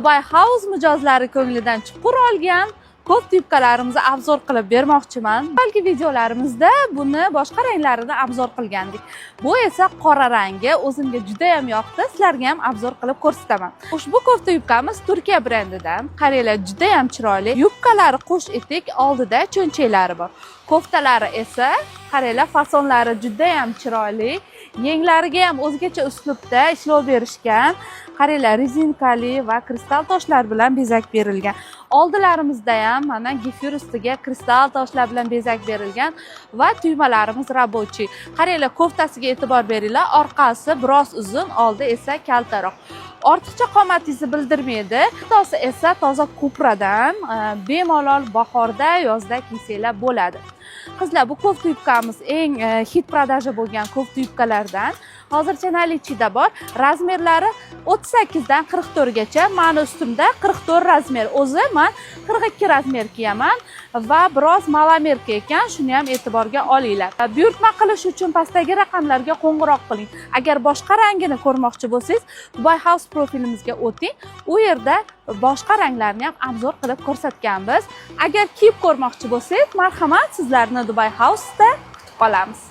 Dubai House mijozlari ko'nglidan chuqur olgan kofta yubkalarimizni обзор qilib bermoqchiman. Balki videolarimizda buni boshqa ranglarini обзор qilgandik. Bu esa qora rangi o'zimga juda ham yoqdi. Sizlarga ham обзор qilib ko'rsataman. Ushbu kofta yubkamiz Turkiya brendidan. Qaranglar, juda ham chiroyli. Yubkalari qo'sh etik, oldida cho'nchaklari bor. Koftalari esa, qaranglar, fasonlari juda ham chiroyli. Yenglariga ham o'zgacha uslubda ishlov berishgan. Qaranglar, rezinkali va kristal toshlar bilan bezak berilgan. Oldilarimizda ham mana gipyur ustiga kristal toshlar bilan bezak berilgan va tugmalarimiz рабочий. Qaranglar, koftasiga e'tibor beringlar. Orqasi biroz uzun, oldi esa kaltaroq. Ortiqcha qomatingizni bildirmaydi. Xitosi esa toza kupradan, bemalol bahorda, yozda kiysanglar bo'ladi. Qizlar, bu kofta yubkamiz eng хит продажа bo'lgan kofta yubkalardan. Hozircha наличие da bor. Razmerlari 38 dan 44 gacha. Mani ustimda 44 razmer. O'zi man 42 razmer kiyaman va biroz маломерка ekan, shuni ham e'tiborga olinglar. Buyurtma qilish uchun pastdagi raqamlarga qo'ng'iroq qiling. Agar boshqa rangini ko'rmoqchi bo'lsangiz, Dubai House profilimizga o'ting. U yerda boshqa ranglarni ham обзор qilib ko'rsatganmiz. Agar kiyib ko'rmoqchi bo'lsangiz, marhamat, sizlarni Dubai House'da kutib qolamiz.